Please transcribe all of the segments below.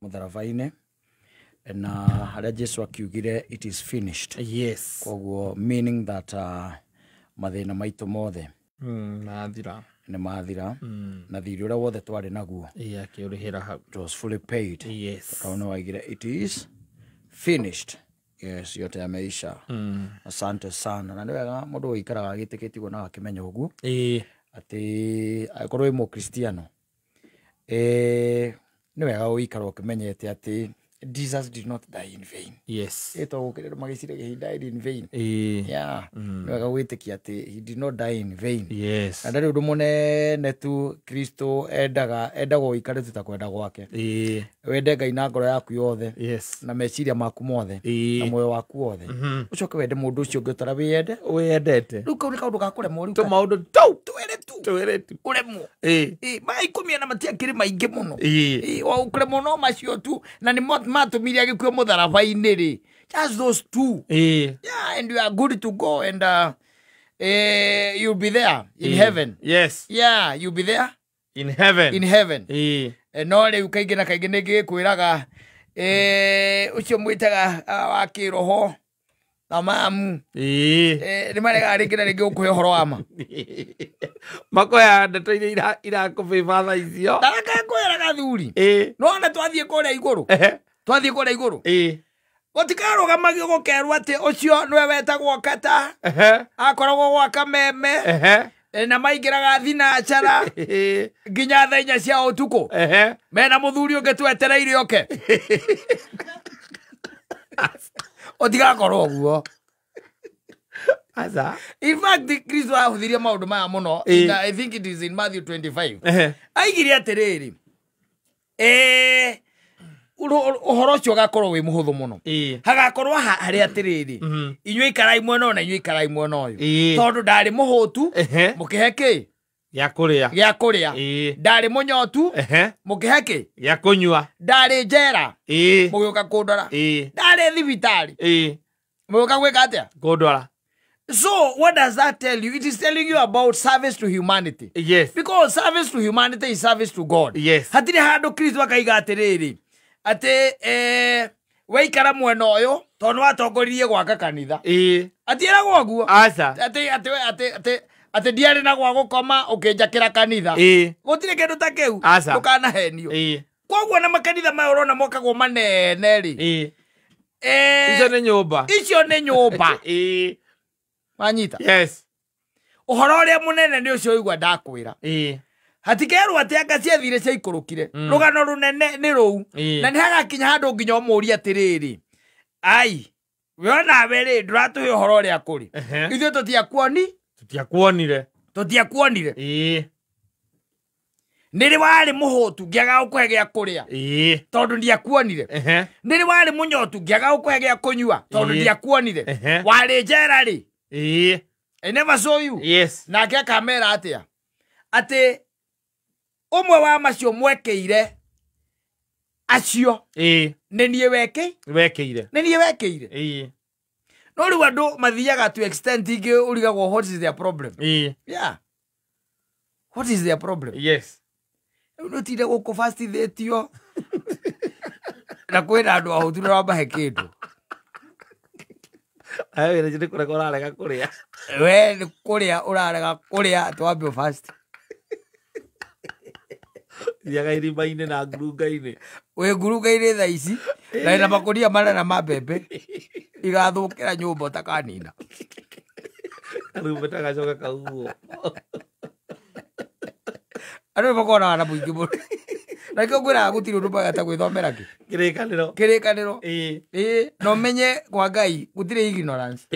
Mũtharaba-inĩ na harĩa Jesu akiugire, "It is finished." Koguo meaning that mathĩna maitũ mothe Mathira. Nĩ mathira na thirĩ ũrĩa wothe twarĩ naguo Ĩĩ, akĩũrĩhĩra hau. It was fully paid. Tondũ nĩ waigire, "It is finished." Yes, yote yameisha. Asante sana. Na nĩ wega mũndũ gũikaraga agĩtĩkĩtie ũguo na akĩmenya ũguo atĩ angĩkorwo wĩ mũkristiano, nĩ wega gũikara ũkĩmenyete atĩ Jesus did not die in vain. Ĩtwa gũkĩrĩrwo magĩciragia he died in vain. Yeah, nĩ wega gwĩtĩkia atĩ he did not die in vain. Na ndarĩ ũndũ mũnene tu Kristo endaga ũikare tu ta kwenda gwake. Wende Ngai na ngoro yaku yothe na meciria maku mothe na muoyo waku wothe, ũcoke wende mũndũ ũcio ũngĩ ũtara wĩyende. Wĩyendete. Rĩu kau nĩ kaũndũ ga kũremwo rĩu. Tũmaũndũ tũu twĩrĩ tu. Twĩrĩ tu. Ũremwo. Ĩ, maya 10 na matiakĩrĩ maingĩ mũno. Ĩĩ. Ĩ, o kũremwo no macio tu na nĩ matũmire agĩkue mũtharaba-inĩ rĩ, just those two. Yeah, and you are good to go and you'll be there in heaven. Yeah, you'll be there in heaven. In heaven. No rĩu kaingĩ na kaingĩ nĩ ngĩkwĩraga, ũcio mwĩtaga wa kĩroho na mamu, nĩ maregaga rĩngĩ na rĩngĩ gũkũhe ũhoro wa ma. Makoya ndeto iria irakũbĩba thaa icio. Ndarakekwĩraga thuri. Nona twathiĩ kũrĩa igũrũ, twathiĩ kũrĩa igũrũ, gũtikarũgamagio gũkerwo atĩ ũcio nĩwe wetagwo kata, akoragwo gwaka meme, na maingĩraga thinacara nginya thaa 4 cia ũtukũ, mena mũthuri ũngĩ twetereire oke. Ũtigakorwo ũguo. Aca. In fact, Kristo ahũthirie maũndũ maya mũno. I think it is in Matthew 25. Aigire atĩrĩrĩ, ũhoro ũcio ũgakorwo wĩ mũhũthũ mũno. Hagakorwo harĩ atĩrĩrĩ, inyuĩ ikarai mwena ũyũ na inyuĩ ikarai mwena ũyũ, tondũ ndarĩ mũhũtu, mũkĩhe kĩ? Gĩa kũrĩa. Gĩa kũrĩa. Ndarĩ mũnyotu, mũkĩhe kĩ? Gĩa kũnyua. Ndarĩ njera, mũgĩũka kũndora. Ndarĩ thibitarĩ, mũgĩũka gwĩka atĩa? Kũndwara. So what does that tell you? It is telling you about service to humanity, because service to humanity is service to God. Hatirĩ handũ Kristo akaiga atĩrĩrĩ atĩ waikara mwena ũyũ tondũ nĩwatongoririe gwaka kanitha. Atiĩragwo ũguo. Aca. Atĩ ndiarĩ na gwa gũkoma ũkĩnjakĩra kanitha. Gũtirĩ kĩndũ ta kĩu. Aca. Ndũkanahenio. Koguo na makanitha maya ũrona mokagwo manene rĩ, Icio nĩ nyũmba. Icio nĩ nyũmba. Wanyita? Yes. Ũhoro ũrĩa mũnene nĩ ũcio ũigua ndakwĩra. Hatikerwo atĩ anga ciathire ciaikũrũkire. Rũgano rũnene nĩ rũu. Na nĩ hagakinya handũ nginya ũmũrie atĩrĩrĩ, ai we onawe rĩ, ndũratũhe ũhoro ũrĩa kũrĩ. Ithuĩ tũtiakuoni. Tũtiakuonire. Tũtiakuonire. Nĩ rĩ warĩ mũhũtu ngĩaga gũkũhe gĩa kũrĩa? Tondũ ndiakuonire. Nĩ rĩ warĩ mũnyotu ngĩaga gũkũhe gĩa kũnyua? Tondũ ndiakuonire. Warĩ njera rĩ? I never saw you. Nake akamera atĩa? Atĩ ũmwe wa macio mwekĩire acio nĩ niĩ wekĩ Wekĩire. Nĩ niĩ wekĩire. No rĩu andũ mathiaga to extent ingĩ ũrigagwo what is their problem. Yeah, what is their problem? Rĩu nĩũtinde gũkũ fastithĩtio na kwĩna andũ ahũtu na wamahe kĩndũ. Ayo wĩra nĩ kũrega ũrarega kũrĩa. We nĩ kũrĩa ũrarega kũrĩa atĩ wambe fast. Thiaga irima-inĩ na ngurunga-inĩ. Wĩ ngurunga-inĩ thaa ici na ĩna makũnia manene ma mbembe igathũkĩra nyũmba ũtakanina. Karumbeta gacoka kauguo. Andũ nĩ makoragwo na mũingĩ mũno na nĩkĩo ngwĩraga gũtirĩ ũndũ mwega ta gwĩthomera kĩ? Kĩrĩkanĩro. Kĩrĩkanĩro. Ĩĩ, na ũmenye kwa Ngai gũtirĩ ignorance.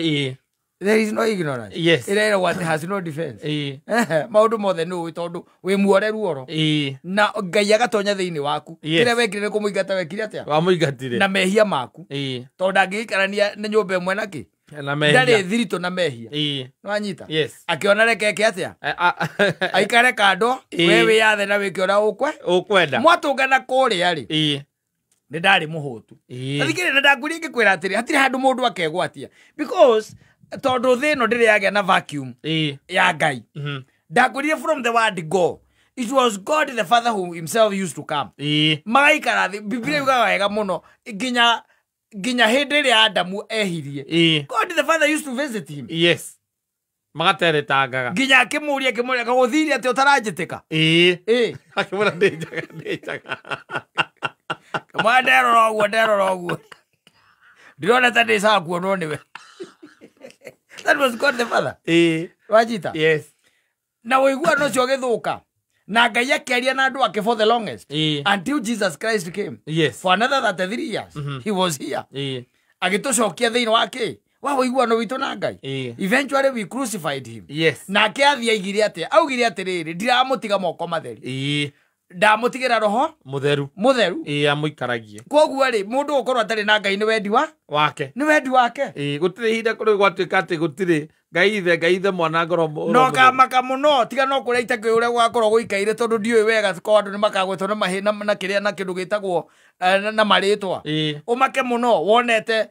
There is no ignorance. Ĩrĩa ĩragwo atĩ has no defense. Maũndũ mothe nĩ ũĩ tondũ wĩ muore ruoro na Ngai agatonya thĩinĩ waku. Kĩrĩa wekire nĩ kũmũingata wekire atĩa? Wamũingatire. Na mehia maku. Tondũ ndangĩikarania na nyũmba ĩmwe na kĩ? Na mehia. Ndarĩ thiritũ na mehia. Nĩwanyita? Yes. Akĩona reke eke atĩa? Aikare kando. We wĩyathe na wĩke ũrĩa ũkwe Ũkwenda. Mwatũngana kũrĩa rĩ, nĩ ndarĩ mũhũtu. Thikĩrĩria, na ndangũria ngĩkwĩra atĩrĩ, hatirĩ handũ mũndũ akegwatia because tondũ thĩ ĩno ndĩrĩ yagĩa na vacuum ya Ngai. Ndakwĩrire from the word go It was God the Father who himself used to come. Magaikara thĩ. Biblia yugaga wega mũno nginya hĩndĩ ĩrĩa Adamu ehirie. God the Father used to visit him. Yes. Magateretangaga. Nginya akĩmũria kagũthirie atĩ ũtaranjĩtĩka. Akĩmwĩra ndĩ njaga. Kamwana nderora ũguo. Ndĩrona ta ndĩcaga kuonwo nĩwe. That was God the Father. Wajita? Yes. Na ũiguano ũcio ũgĩthũka. Na Ngai akĩaria na andũ ake for the longest. Until Jesus Christ came. Yes. For another 33 years. He was here. Agĩtũcokia thĩinĩ wa kĩ? Wa ũiguano witũ na Ngai. Eventually we crucified him. Yes. Nake athiĩ aigire atĩa? Augire atĩrĩrĩ, ndiramũtiga moko matheri. Ndamũtigĩra roho mũtheru. Amũikaragie. Koguo rĩ, mũndũ gũkorwo atarĩ na Ngai nĩ wendi wake. Nĩ wendi wake. Gũtirĩ ihinda kũrĩ gwatuĩka atĩ gũtirĩ Ngai ithe mwana ngoro. No kamaka mũno tiga no kũrĩa itakĩũĩ ũrĩa gũgakorwo gũikaire tondũ ndiũĩ wega ko andũ nĩ makagwetwo na mahĩ na kĩrĩa na kĩndũ gĩtagwo na marĩtwa. Ũmake mũno wonete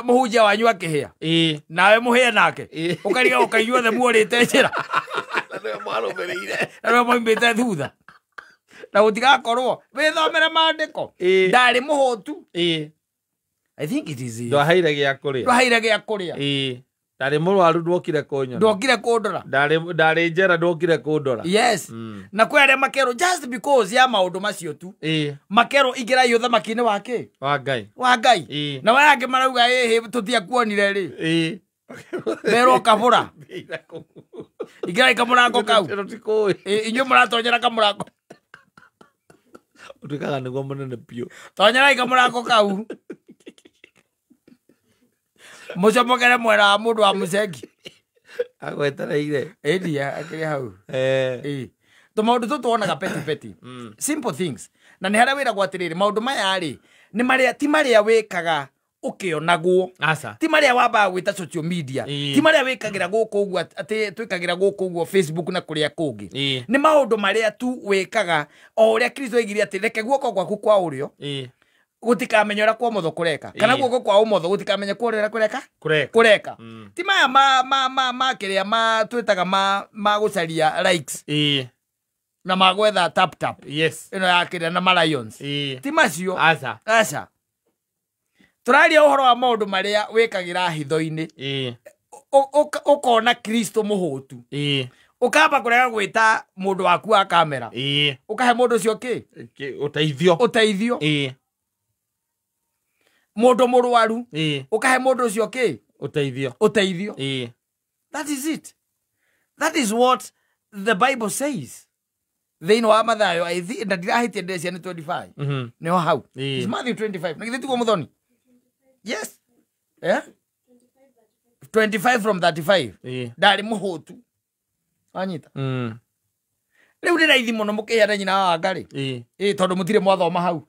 mũhunjia wanyu akĩhĩa. Nawe mũhĩe nake. Ũkariga ũkaigua othe muorĩte njĩra. Na nĩwe mwarũmĩrĩire. Na nĩwe mwaumĩte thutha. Na gũtigakorwo wĩthomere maandĩko. Ndarĩ mũhũtu. I think it is. Ndwaheire gĩa kũrĩa. Ndwaheire gĩa kũrĩa. Ndarĩ mũrwaru ndwokire kũnyona. Ndwokire kũndora. Ndarĩ njera ndwokire kũndora. Yes. Na kwĩ arĩa makerwo just because ya maũndũ macio tu. Makerwo ingĩrai ũthamaki-inĩ wa kĩ? Wa Ngai. Wa Ngai. Na aya angĩ marauga ĩhĩ tũtiakuonire rĩ. Merwo kabũra. Ingĩrai kamũrango kau. Inyuĩ mũratonyera kamũrango. Ũtuĩkaga nĩguo mũnene biũ. Tonyerai kamũrango kau. Mũcomokere mwena wa mũndũ wa mũcengi. Agwetereire. Ĩndia akĩrĩ hau. Tũmaũndũ tũtũ wonaga petty petty. Simple things. Na nĩ harĩa wĩragwo atĩrĩrĩ, maũndũ maya rĩ, nĩ marĩa ti marĩa wĩkaga ũkĩonagwo. Ti marĩa wambaga gwĩta social media. Ti marĩa wĩkagĩra gũkũ ũguo atĩ twĩkagĩra gũkũ ũguo Facebook na kũrĩa kũngĩ. Nĩ maũndũ marĩa tu wĩkaga o ũrĩa Kristo oigire atĩ reke guoko gwaku kwa ũrĩo gũtikamenya ũrĩa kwa ũmotho kũreka. Kana guoko kwa ũmotho gũtikamenya kwa ũrĩa kũreka? Kũreka. Ti maya ma kĩrĩa ma twĩtaga ma gũcaria likes. Na ma gwetha tap tap. Yes. Ĩno ya kĩrĩa na ma lions. Ti macio. Aca. Aca. Tũraria ũhoro wa maũndũ marĩa wĩkagĩra hitho-inĩ. Ũkona Kristo mũhũtu. Ũkamba kũrega gwĩta mũndũ waku wa kamera. Ũkahe mũndũ ũcio kĩ? Ũteithio. Ũteithio. Mũndũ mũrwaru. Ũkahe mũndũ ũcio kĩ? Ũteithio. Ũteithio. That is it. That is what the Bible says. Thĩinĩ wa Mathayo, na ndirahĩtia ndĩreciria nĩ 25. Nĩho hau. It's Matthew 25. Na githĩ tiguo mũthoni? Yes. Yeah? 25 from 35. Ndarĩ mũhũtu. Wanyita? Rĩu nĩ raithi mũno mũkĩheana nyina wa Wangari. Tondũ mũtirĩ mwathoma hau.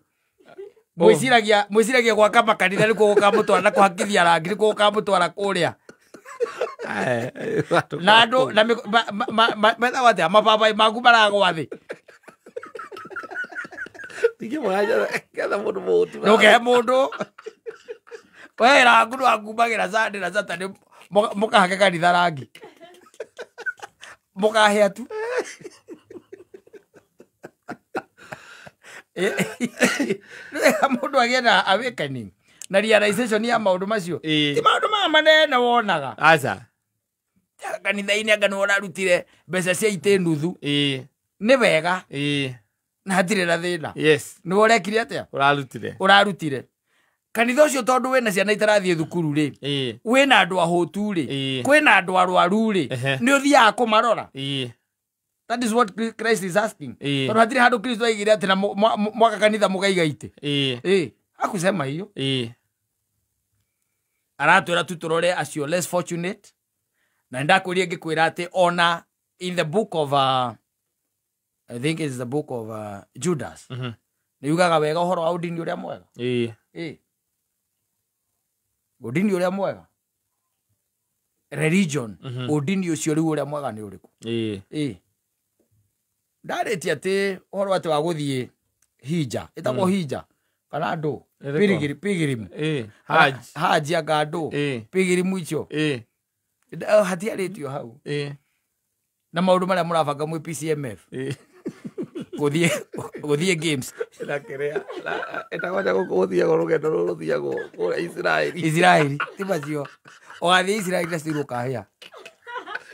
Mwĩciragia gwaka makanitha nĩkuo gũkamũtwara na kũhakithia rangi nĩkuo gũkamũtwara kũrĩa. Na andũ na metagwo atĩa mababaĩ maku maragwa thĩ. Ndũkehe mũndũ. We rangu nĩwakumbagĩra Sunday na Saturday mũkahake kanitha rangi. Mũkahĩa tu. Mũndũ agĩe na awakening na realization ya maũndũ macio. Ti maũndũ maya manene wonaga. Aca. Kanitha-inĩ anga nĩwe ũrarutire mbeca cia itĩ nuthu. Nĩ wega. Na hatirĩ na thĩna. Yes. Nĩwe ũrekire atĩa? Ũrarutire. Ũrarutire. Kanitha ũcio tondũ wĩna ciana itarathiĩ thukuru rĩ, wĩna andũ ahũtu rĩ, kwĩna andũ arwaru rĩ, nĩ ũthiaga kũmarora. That is what Christ is asking. Tondũ hatirĩ handũ Kristo aigire atĩ na mwaka kanitha mũgaiga itĩ. Hakusema hiyo. Aratwĩra tu tũrore acio less fortunate. Na ndakwĩria ngĩkwĩra atĩ ona in the book of I think it's the book of Judas. Nĩ yugaga wega ũhoro wa ũndini ũrĩa mwega. Ũndini ũrĩa mwega. Religion. Ũndini ũcio rĩu ũrĩa mwega nĩ ũrĩkũ? Ndarĩtie atĩ ũhoro atĩ wa gũthiĩ hija. Ĩtagwo hija. Kana andũ. Pilgrim. Hajj anga andũ. Pilgrim icio. Hatiarĩtio hau. Na maũndũ marĩa mũrabanga mwĩ PCMF. Gũthiĩ games. Na kĩrĩa ĩtagwo nja gũkũ gũthiagwo rũgendo rũrũ rũthiagwo kũrĩa Isiraeli. Isiraeli ti macio. Ũgathiĩ Isiraeli na still ũkahĩa.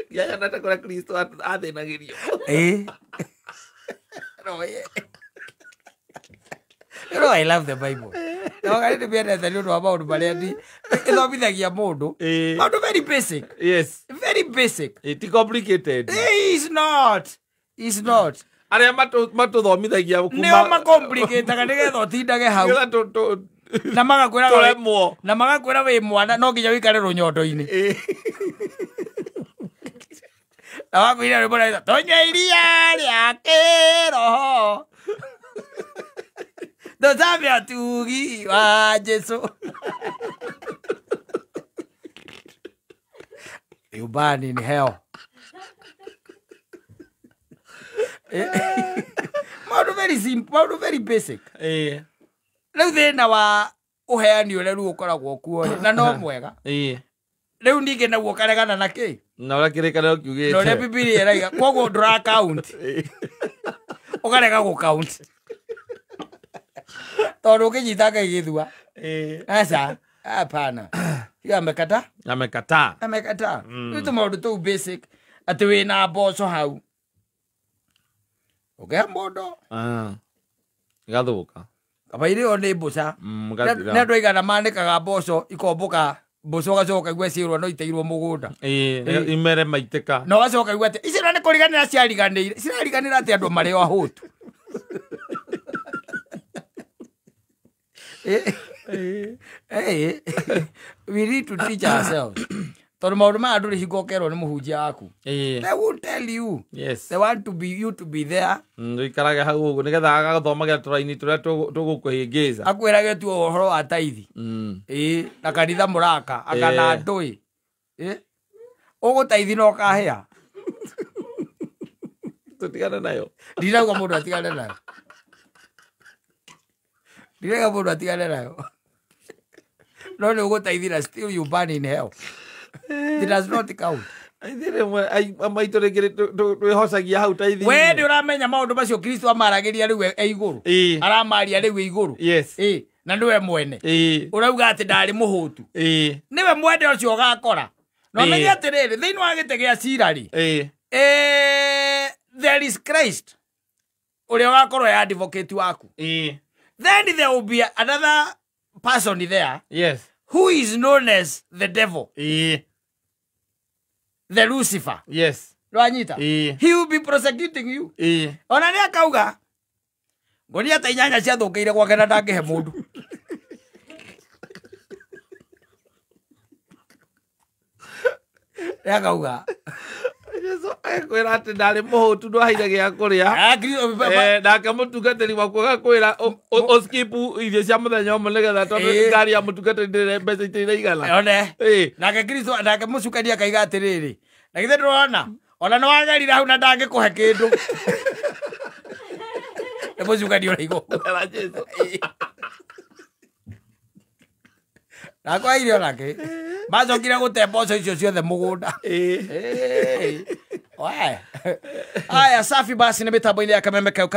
Yanyonete kũrĩa Kristo athĩnagĩrio. No, yeah. You know, I love the Bible. No, I didn't be anything to about maũndũ ĩthomithagia mũndũ. Maũndũ very basic. Yes. Very basic. It's complicated. It's not. It's not. Arĩa matũthomithagia kuma nĩo macomplicataga nĩgetha ũtindage hau. Na magakwĩra tũremwo. Na magakwĩra wĩ mwana no nginya wĩikare rũnyondo-inĩ. Na wakwĩra rwĩmbo rwa tũnyue iria rĩa kĩroho. Tũcambe ũtugi wa Jesũ. You burn in hell. Maũndũ very simple, maũndũ very basic. Rĩu thĩna wa ũheani ũrĩa rĩu ũkoragwo kuo na no mwega. Rĩu ningĩ naguo ũkaregana na kĩ? Na ũrĩa kĩrĩkanĩro kiugĩte. Na ũrĩa Bibilia ĩraiga. Koguo ndũra count. Ũkarega gũ count. Tondũ ũkĩnyita Ngai gĩthua. Aca, hapana. Tiga amekataa. Amekataa. Amekataa. Rĩu tũmaũndũ tũu basic atĩ wĩna mboco hau. Ũkĩhe mũndũ. Ĩgathũka. Kaba irĩo nĩ mbũca. Nĩ andũ aigana manĩkaga mboco ikombũka mboco ũgacoka ũkaigua ciĩrwo no iteirwo mũgũnda. Imere maitĩka. Na ũgacoka ũkaigua atĩ icio nĩ kũriganĩra ciariganĩire. Cirariganĩra atĩ andũ marĩ o ahũtu. We need to teach ourselves. Tondũ maũndũ maya ndũrĩ hingo ũkerwo nĩ mũhunjia waku. They won't tell you. Yes. They want to be you to be there. Ũikarage hau ũguo nĩgetha agathomagĩra tũraini tũrĩa tũgũkũhĩngĩca. Akwĩrage tu ũhoro wa taithi. Na kanitha mũraka akana ndũĩ. Ũgũtaithi na ũkahĩa. Tũtigane nayo. Ndinauga mũndũ atigane nayo. Ndirega mũndũ atigane nayo. No nĩ ũgũteithira still you burn in hell. It does not count. Maitũ rĩngĩ twĩhocagia hau taithi. We nĩ ũramenya maũndũ macio Kristo amaragĩria rĩu e igũrũ. Aramaria rĩu e igũrũ. Yes. Na nĩwe mwene. Ũrauga atĩ ndarĩ mũhũtu. Nĩwe mwene ũcio ũgakora. Na ũmenye atĩrĩrĩ, thĩinĩ wa gĩtĩ gĩa cira rĩ, there is Christ ũrĩa ũgakorwo e advocate waku. Then there will be another person there. Yes. Who is known as the devil. The Lucifer. Yes. Rwanyita. He will be prosecuting you. Ona nĩ akauga ngonia ta inyanya ciathũkĩire gwake na ndangĩhe mũndũ. Nĩ akauga. Jesu akwĩra atĩ ndarĩ mũhũtu ndwaheire gĩa kũrĩa. Nake mũtungatĩri waku agakwĩra ũskip irio cia mũthenya ũmwe nĩgetha tondũ ngari ya mũtungatĩri ndĩrĩ mbeca itiraigana. One. Nake Kristo nake mũcukani akaiga atĩrĩrĩ. Na githĩ ndũrona ona nĩ wagerire hau na ndangĩkũhe kĩndũ. Nĩ mũcukani ũraigua. Jesu. Nakwa irio nake. Macokire gũte mboco icio ciothe mũgũnda. Aya safi basi nĩ mĩtambo-inĩ ya Kameme Kau.